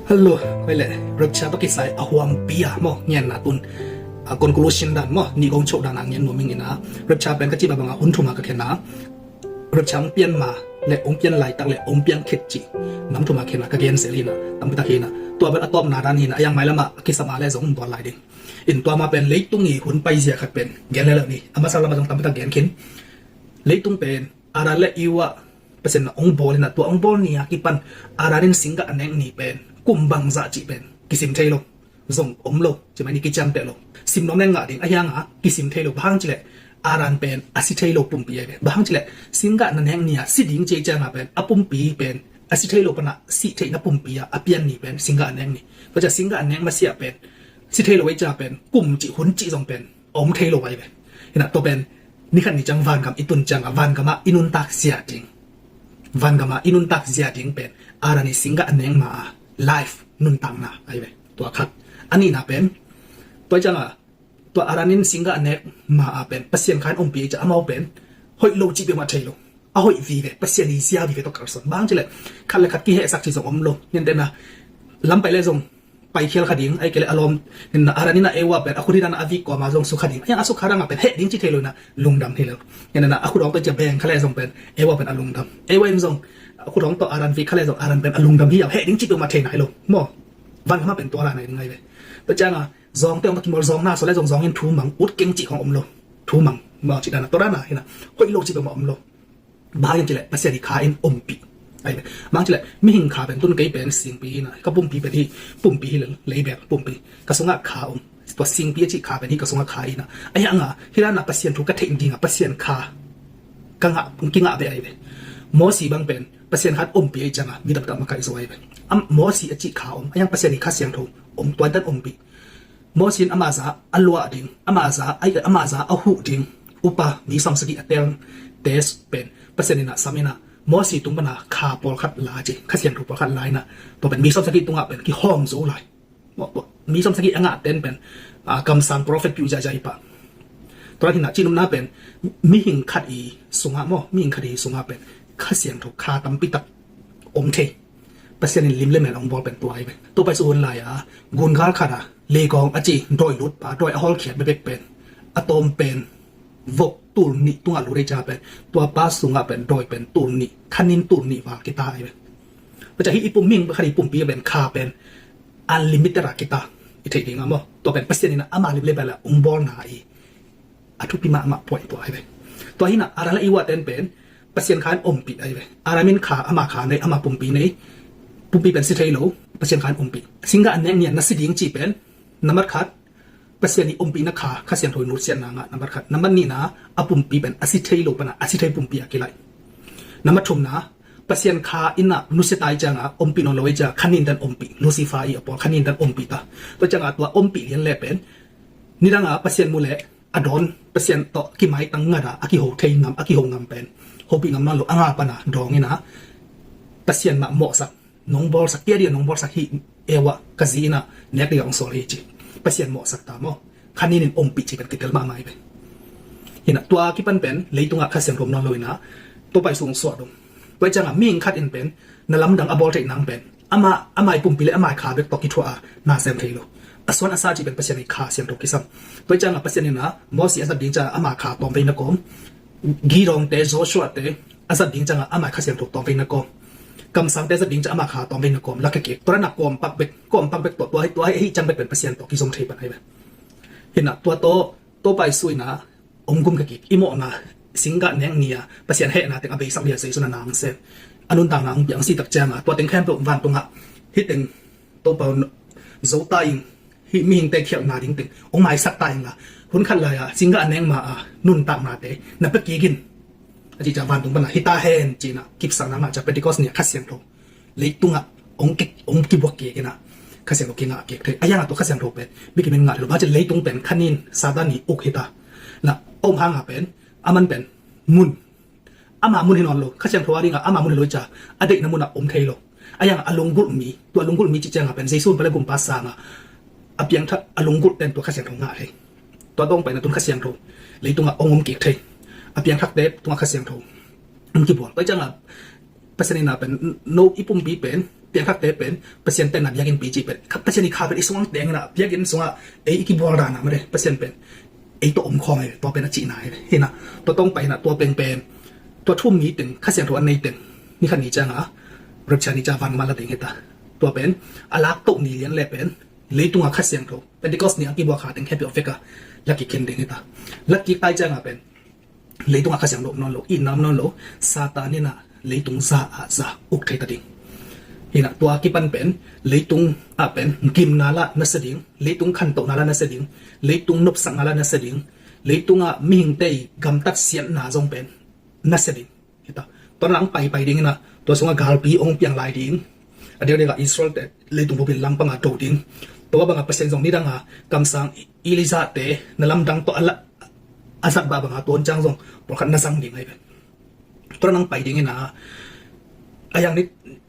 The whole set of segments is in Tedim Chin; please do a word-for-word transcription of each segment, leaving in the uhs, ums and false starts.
Hello, hoih le, rapture tawh kisai a huampi a maw ngenna tun, a conclusion dan maw, nih kong choh dan a ngen nuam ing. Ina, rapture pen ka cih mah banga hun thum a ka khen a, rapture hong pian ma le hong pian laitak le hong piang khit cih nam thum a khen a ka gen sel hi ina, tampi tak hi ina. Tua bel a tawpna dan hi ina, a yang mailam ah a kisam a le zong hong tuan lai ding. In tua ma pen leitung i hun paizia khat pen gen le lo ni, a masa lam ah zong tampi tak gen khin. Leitung pen Adam le Eva Pasian in hong bawl ina, tua hong bawl ni a kipan Adam in singgah a nek ni pen kum bangzah cih pen kisim thei lo, zong om lo, ci mai ni, kiciamteh lo. Sim nuam le ngah ding, a hiang a kisim thei lo. Bang hang cih leh Adam pen a si thei lo pumpi ahi ve. Bang hang cih leh singgah na nek ni a si ding ci ciang a pen a pumpi pen a si thei lo pan a si theihna pumpi a a pian ni pen singgah a nek ni. Tua ciang singgah a nek masiah pen si thei lo ei ciang a pen kum cih hun cih zong pen om thei lo ahi ve. Ina, tua pen ni khat ni ciang vangam i tun ciang a vangam ah i nuntak zia ding, vangam ah i nuntak zia ding pen Adam i singgah a nek ma a life nuntakna ahi ve. Tua khat. A nihna pen tua ciang a tua Adam in singgah a nek ma a pen Pasian kha in ompih ei ciang amau pen hoih lo cih peuhmah thei lo. A hoih vive, Pasian i zia vive tawh kalsuan. Bang hang cih leh khat le khat kihehsak cih zong om lo. Niantena lam pai le zong paikhial kha ding, ahih kei leh a lawm, ina, Adam in a Eva pen a khut hi dan a vik kuama zong sukha ding. A yang a sukha dang a pen heh ding cih thei lo ina, lungdam hi lo. Ina, a khut hong tawh ciang beng kha le zong pen Eva pen a lungdam. Eva in zong a khut hong tawh Adam vik kha le zong Adam pen a lungdam hi a, heh ding cih peuhmah thei nai lo maw. Vangam ah pen tua dan nai ding ahi ve. Tua ciang a zawngte hong tawh kimawl, zawngna suak le zong zawng in thu mang, ut keng cih khong om lo. Thu mang maw, cih dan a, tua dan a hi ina, hoih lo cih peuhmah om lo. Bang hang hiam cih leh Pasian i kha in ompih ahi ve. Bang hang cih leh mihing kha pen tun kei pen singpi hi ina, ka pumpi pen hih pumpi hi, leibel pumpi, ka sungah kha om. Tua singpi a cih kha pen hih ka sungah kha hi ina. A hiang a hih dan a Pasian thu ka theih ding a Pasian kha ka ngah, kingah ve ahi ve. Mosi bang pen Pasian kha in ompih ei ciang a mi tampi tak makaih zo ahi ve. Am, Mosi a cih kha om, a hiang Pasian i Kha Siangtho om, tua in tan ompih. Mosi in amah za a luah ding, amah za a, amah za a huh ding upa mi sawmsagih a tel test pen Pasian in a sam ina, Mosi tung pan a kha pawlkhat la ci, Kha Siangtho pawlkhat la ina, tua pen mi sawmsagih tungah pen kihawm zo lai. Mi sawmsagih a ngah ten pen, a, kamsang prophet piu ziahziah hi pah. Tua dan hi ina, cihnopna pen mihing khat i sungah maw, mihing khat i sungah pen Kha Siangtho kha tampi tak om thei. Pasian in lim le mel hong bawl pen tua ahi ve. Tua paisuah hun lai a gungal khat a leigawng a ci dawi lutpa, dawi a hawlkhiat bekbek pen a tawm pen vok tul nih tungah lut ei ciang a pen tua pa sungah pen dawi pen tul nih, khanin tul nih val kita ahi ve. Tua ciang hih i pum, mihing khat i pumpi pen kha pen unlimited a kita i theih ding a maw. Tua pen Pasian in a ama lim le mel a hong bawlna i a thupi mahmah point tua ahi ve. Tua hi ina, Adam le Eva ten pen Pasian kha in ompih ahi ve. Adam in kha, ama kha nei, ama pumpi nei. Pumpi pen si thei lo, Pasian kha in ompih. Singgah a nek ni a na si ding cih pen nambat khat, Pasian i ompihna kha, Kha Siangtho i nutsiatna ngah, nambat khat. Nambat nihna, a pumpi pen a si thei lo pan a a si thei pumpi a kilaih. Nambat thumna, Pasian kha in a nusia ta ei ciang a ompih nawn lo ei ciang a khanin tan ompih, Lucifer i a pawl khanin tan ompih ta. Tua ciang a tua ompih lian le pen nidang a Pasian mu le a dawn, Pasian tawh kimaitang ngat a a kiho thei ngam, a kiho ngam pen hopih ngam nawn lo a, nga pan a dawng ina, Pasian mah mawhsak, nong bawlsak, tia dia nong bawlsak hi, Eva ka zi ina nek ding a hong sawl hi ci. Pasian mawhsak ta maw. Khanin in ompih cih pen kitel mahmah hi pen. Hi ina, tua kipan pen leitungah Kha Siangtho om nawn lo ina, tua paisuah hong suah dong. Tua ciang a mihing khat in pen na lamdang a bawl theih nang pen ama, ama i pumpi le ama i kha bek tawh kithuah a na sem thei lo. A suan a sa cih pen Pasian i Kha Siangtho kisam. Tua ciang a Pasian in a Mosi a zat ding ciang a ama kha tawmvei na kawm, Gideon te, Joshua te a zat ding ciang a ama i Kha Siangtho tawmvei na kawm, kamsang te a zat ding ciang a ama kha tawmvei na kawm, lak kik, tua dan a kawm pak bek, kawm pak bek tawh, tua hi, tua hi, hi ciang bek pen Pasian tawh kizom thei pan ahi ve. Hi ina, tua tawh, tua paisuah ina, hong gum kik, i mawhna, singgah nek ni a Pasian hehna teng a beisak ni a Jesu na nang sem, a nuntakna hong piang si tak ciang a, tua teng khempeuh vantungah hih teng Topa zo ta ing, hih mihingte khialhna ding teng hong maisak ta ing la, hun khat lai a singgah a nek ma a nuntaknate na pia kik in, a cih ciang vantung pan a hi ta hen ci ina kipsakna ngah ciang Pentecost ni a Kha Siangtho leitungah hong ki, hong kibuak kik ina, Kha Siangtho kingah kik thei. A yang a tua Kha Siangtho pen mi kimin ngah thei lo. Bang hang cih leh leitung pen khanin Satan i uk hi ta. Na, om hang a pen, aman pen mun, ama mun hi nawn lo, Kha Siangtho a ding a ama mun hi lo ciang a deihna mun ah om thei lo. A yang a lunggulh mi, tua lunggulh mi cih ciang a pen Jesu hun pan le gumpa sang a, a piangthak a lunggulh ten tua Kha Siangtho ngah thei. Tua tawh hong paina tun Kha Siangtho leitungah hong om kik thei. A piangthakte tungah Kha Siangtho hong kibuak. Tua ciang a Pasian in a pen no, i pumpi pen Piangthakte pen Pasian tenna biakinnpi cih pen Pasian i kha pen i sungah teng inah biakinn sungah ei i kibual dan a mate Pasian pen ei tawh om khawm hi ve. Tua pen a cihna hi ve. Hinah tua tawng pai hinah tua pengpen tua thu-um mi teng Kha Siangtho a nei teng ni khat ni cianga rapture ni cianga vangam a la ding hita. Tua pen a lak toh ni lian le pen leitunga Kha Siangtho Pentecost ni a kibuak kha teng khempeuh veka la kikhin ding hita. La kik tai cianga pen leitunga Kha Siangtho om nawn lo, itna om nawn lo, Satan inah leitung za ah za uk thei ta ding. Hinah tua kipan pen leitung ah pen gimna la nasia ding, leitung khantohna la nasia ding, leitung nopsakna la nasia ding, leitungah mihingte i gamtat siatna zong pen nasia ding. Hita tua nang paipai ding inah tua sungah galpi ong piang lai ding. A diakdiakah Israel te leitung bupin langpanga do ding. Tua bangah Pasian zong nidanga kamsang Elijah te na lamdang tawh a la a zat bah banga tuan ciang zong pawlkhat na zang ding ahi ve. Tua nang pai ding inah a yang ni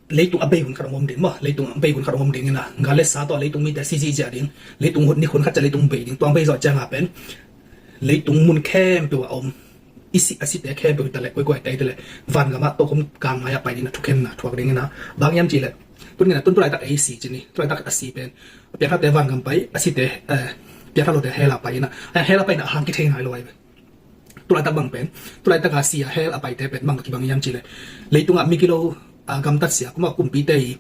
leitung a bei hun khat ong om ding maw, leitung a bei hun khat ong om ding inah gal le sa tawh leitung mite si zihziah ding. Leitung hun ni hun khat ciah leitung bei ding. Tua bei zawh cianga pen leitung mun khempeuh a om i si a site khempeuh hi ta leh koikoi te hi ta leh vangamah tokhom kangmai ah pai ding inah thukhenna thuak ding inah bang hiam cih leh tun ngen a tun tulaitak ei si ci ni, tulaitak a si pen piangthakte vangam pai a site piangthak lote hell ah pai inah a hell ah pai inah a hang kithei nai lo ahi ve. Tulaitak bang pen tulaitak a si a hell a paite pen bang kibang hiam cih leh leitungah mi kilo a gamtat sia kumah kumpite i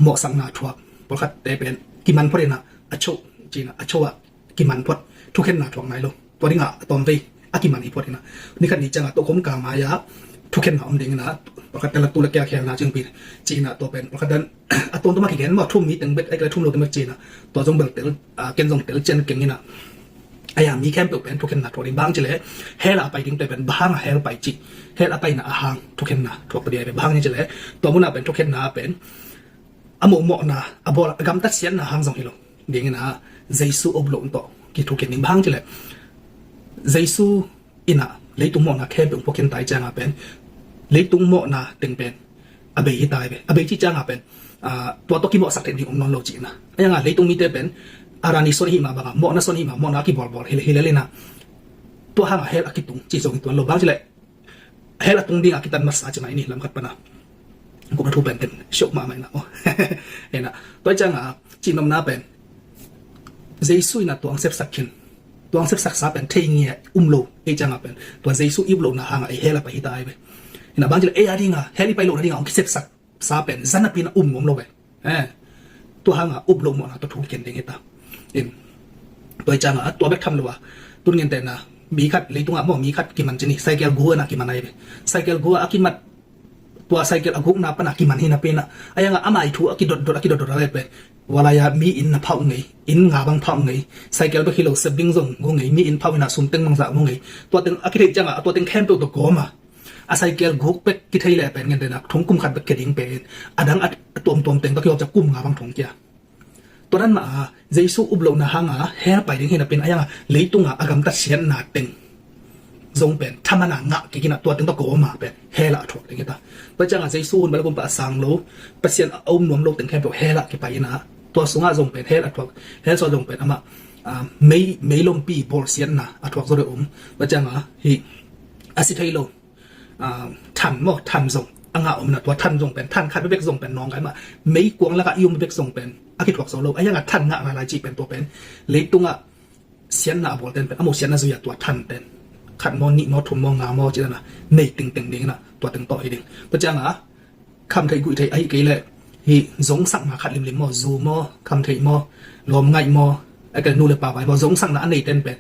mawhsakna thuak pawlkhatte pen kiman phot inah a cho ci inah a cho ah kiman phot thukhenna thuak nai lo. Tua dingah a tawmvei a kiman hi phot inah ni khat ni ciangah tokhom kangmai ah thukhenna om ding inah pawlkhat tela tu le kia khelna cingpi ci inah tua pen pawlkhat dan a tuamtuam a kigen maw, thu-um mi teng bek ahih kei leh thu-um lo teng bek ci inah tua zong bel tel ken zong tel cian keng inah a yang mi khempeuh pen thukhenna thuak ding. Bang ci leh hell a pai dingte pen bang hang a hell pai cih hell a pai inah a hang thukhenna thuak ta ding ahi ve. Bang hang ci leh tua munah pen thukhenna pen a mawhmawhna a bawl a gamtat siatna hang zong hi lo ding inah Jesu up loh tawh kithukin ding. Bang hang ci leh Jesu inah leitung mawhna khempeuh puakin tai cianga pen leitung mawhna teng pen a bei hi tai ve. A bei cih cianga pen tua tawh kimawhsak theih ding om nawn lo cihna. A yanga leitung mite pen a rani son hi mah banga mawhna son hi mah mawhna a kibawlbawl hi lel inah tua hanga hell a kitung cih zong hi tuan lo. Bang ci leh hell a tung dinga kitat masa ci mai ni lamkhat pana. Kum a thu pen ken siok mahmah inah maw. Inah tua cianga cihnopna pen Jesu inah tua ang sepsak khin tua ang sepsak sa pen thei ngia um lo ei cianga pen tua Jesu i up lohna hanga ei hell a pai hi ta ahi ve. Inah bang ci leh ei a dinga hell i pai lohna dinga ang kisepsak sa pen zanapi inah um ngom lo ve. Tua hanga up loh mawhna tawh thu kiken ding hita. In tua i cianga tua bek tham lo a tun ngente na mi khat leitungah maw mi khat kiman ci ni, cycle gu inah kiman ahi ve. Cycle gu a kimat tua cycle a gukna pana kiman hi napi inah a yanga ama i thu a kidotdot a kidotdot a le pen walai a mi inn na phauh ngei, inn nga bang phauh ngei, cycle bek hi lo sep ding zong gu ngei, mi inn phauh inah sum teng bangzah gu ngei. Tua teng a kitheih cianga tua teng khempeuh tawh gawm a a cycle guk bek kithei le pen ngente na thong kum khat bek kia ding pen a dang a tuamtuam teng tawh kihawp ciang kum nga bang thong kia. Tua dan mah a Jesu up lohna hanga hell pai ding hi napi inah a yanga leitunga a gamtat siatna teng zong pen thaman a ngah kik inah tua teng tawh kawma pen hell ah a thuak ding hita. Tua cianga Jesu hun bel kumpa a sang lo Pasian a um nuam lo teng khempeuh hell ah kipai inah tua sungah zong pen hell a thuak hell sungah zong pen amah mei mei lompi bawlsiatna a thuak zaw deuh om. Tua cianga hih a si thei lo than maw than zong a ngah om inah tua than zong pen than khat bek zong pen nawngkai mah mei kuang lakah i um bek zong pen a kithuak zo lo. A yanga than ngah lailai cih pen tua pen leitungah siatna a bawlten pen a mo siatna zui a tua than pen khat maw nih maw thum maw nga maw ci dana nei tengteng ding inah tua teng tawh hi ding. Tua cianga kham theih guih theih ahih kei leh hih zongsakna khat limlim maw zu maw kham theih maw lawm ngaih maw a kei nu le pa vai maw zongsakna a neiten pen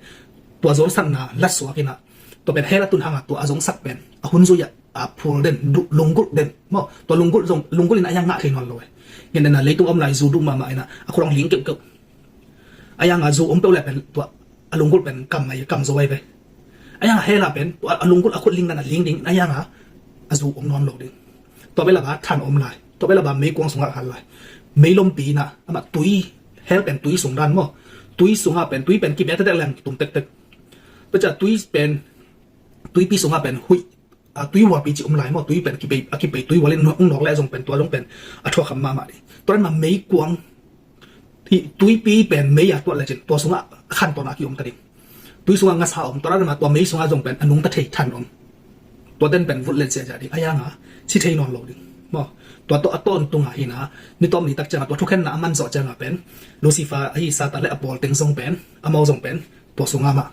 tua zongsakna latsuak inah tua pen hell a tun hanga tua a zongsak pen a hun zui ah a phul den lunggulh den maw tua lunggulh zong lunggulh inah a yang ngah thei nawn lo e. Ngen dena leitung om lai zu duh mahmah inah a khurang ling keuhkeuh. A yanga zu om peuh le pen tua a lunggulh pen kam mai kam zo ai ve. A yanga hell a pen tua a lunggulh a khut ling dana ling ding a yanga a zu om nawn lo ding. Tua bela ba than om lai tua bela ba mei kuang sungah hal lai. Mei lompi inah amah tui hell pen tui sung dan maw tui sunga pen tui pen kibia tektek leng tum tektek. Tua ciah tui pen tuipi sunga pen huih a tui huapi ci um lai maw tui pen kipei a kipei tui hualin hong nawk le a zong pen tua zong pen a thuakham mahmah ding. Tua dan mah mei kuang hih tuipi pen mei a tuat lecin tua sungah a khan tawn a ki om ta ding. Tui sungah ngasa om tua dan mah tua mei sungah zong pen a nungta thei than om. Tua den pen vut len sia ja ding a yanga si thei nawn lo ding. Maw, tua tawh a tawntung a hi na, ni tawm ni tak ciang a tua thukhenna a man zawh ciang a pen Lucifer ahi Satan le a pawl teng zong pen, amau zong pen tua sung ah mah,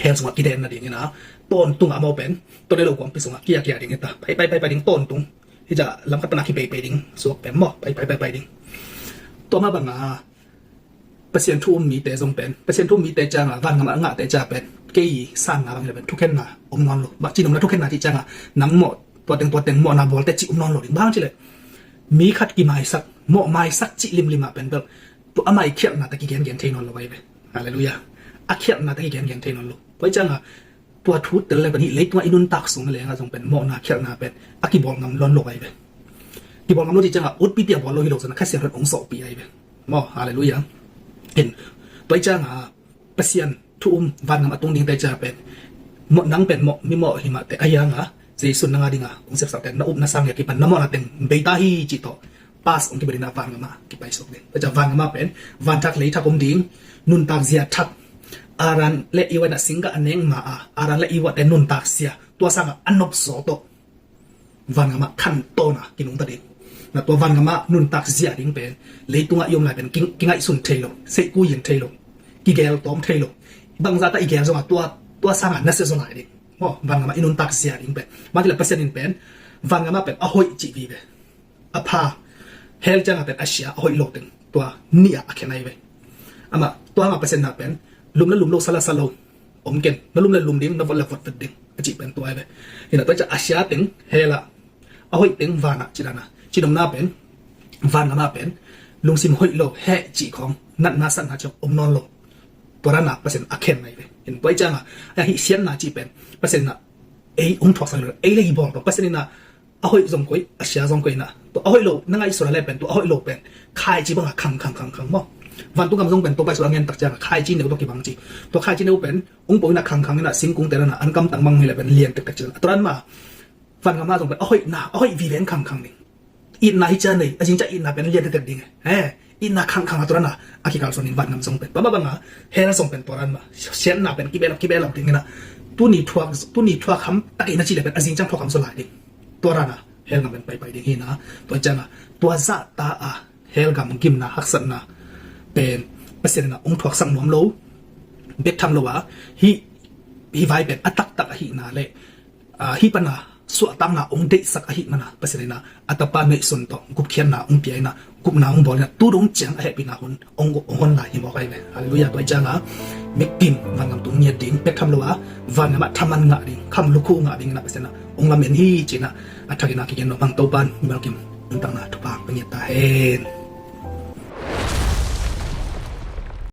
hell sung ah kiden na ding hi na, tawntung a amau pen tua le lo kuampi sung ah kia kia ding hi ta. Pai pai pai pai ding tawntung. Hi ciang lam khat pan a kipeipei ding suak pen maw, pai pai pai pai ding. Tua mah bang a Pasian thu um mite zong pen, Pasian thu um mite ciang a vangam a ngahte ciang a pen, kei sanna bang hi leh pen thukhenna om nawn lo. Bang ci nopna thukhenna cih ciang a nang mawh, tua teng tua teng mawhna bawlte cih om nawn lo ding. Bang ci leh mi khat kimaisak, mawh maisak cih limlim ah pen bel tua a mai khialhna tawh kigengen thei nawn lo ahi ve. Halleluiah. A khialhna tawh kigengen thei nawn lo. Tua ciang a tua thu tel le pen hih leitungah i nuntak sung leng ah zong pen mawhna khialhna pen a kibawl ngam nawn lo ahi ve. Kibawl ngam lo cih ciang a utpipi a bawl lo hi lo, zong a Kha Siangtho in hong sawhpih ahi ve. Maw, halleluiah. Hin, tua ciang a Pasian thu um vangam a tung dingte ciang a pen, mawh, nang pen mawh, mi mawh hi mah teh, ahi hang a Jesu nang a ding a hong sepsakte na up na sang leh kipan na mawhna teng bei ta hi cih tawh pass hong kibia ding a vangam ah kipaisuak ding. Tua ciang vangam ah pen vanthak leithak om ding, nuntak zia thak, Adam le Eva in a singgah a nek ma a, Adam le Eva te nuntak zia, tua sang a a nopzaw tawh vangam ah khantawn a kinungta ding. Na tua vangam ah nuntak zia ding pen leitungah i om lai pen ki, kingaihsun thei lo, seihku yin thei lo, kigel tawm thei lo. Bangzah ta i gel zong a tua, tua sang a na sia zaw lai ding. Maw, vangam ah i nuntak zia ding pen, mah ci leh Pasian in pen vangam ah pen a hoih cih vive. A pha, hell ciang a pen a sia, a hoih lo teng tua nih ah a khen ahi ve. Amah tua hang a Pasian na pen lum le lum lo, sa le sa lo om ken, na lum le lum ding, na vot le vot vet ding a cih pen tua ahi ve. Hi na tua ciang a sia teng hell ah, a hoih teng van ah cih dan a, ci nopna pen vangam ah pen lungsim hoih lo, heh cih khawng, natna satna ciang om nawn lo. Tua dan a Pasian a khen ahi ve. Hi na tua ciang a, a hih siatna cih pen Pasian na ei hong thuaksak lo, ei le i bawl lo. Pasian in a a hoih zong koih, a sia zong koih na. Tua a hoih lo na ngaihsut a leh pen, tua a hoih lo pen khaici bang a khang khang khang khang maw. Vantung gam zong pen Topa Jesu a ngen tak ciang a khaici neu tawh kibang ci. Tua khaici neu pen hong po in a khang khang in a, singkungte dan a an kam tang mang hi leh pen lian tektek ci. A tua dan mah vangam ah zong pen a hoihna, a hoih vive in khang khang ding. Itna hi ciang nei, a zing ciang itna pen lian tektek ding e. He, itna khang khang a tua dan a a kikalsuan ding vangam zong pen. Bang mah bang a hell zong pen tua dan mah. Siatna pen kibehlap kibehlap ding in a, tuni thuak, tuni thuak ham tak in a ci leh pen a zing ciang thuak ham zaw lai ding. Tua dan a hell gam pen paipai ding hi na. Tua ciang a tua zahta a hell gam gimna haksatna pen Pasian in a hong thuaksak nuam lo bek tham lo a, hih, hih vai pen a taktak ahihna leh, ah, hih pan a suahtakna hong deihsak ahih man a Pasian in a a Tapa neihsun tawh gupkhiatna hong pia in a, gupna hong bawl in a, tu dong ciang a hehpihna hun hong, hong hon lai hi mawk ahi ve. Halleluiah. Tua ciang a mikim vangam tung ngiat ding bek tham lo a, vangam ah thaman ngah ding, kham lukhu ngah ding in a Pasian in a hong lamen hi ci in a, a thak in a kigen nuam hang. Topa'n mimal kim nuntakna thupha hong ngiat ta hen.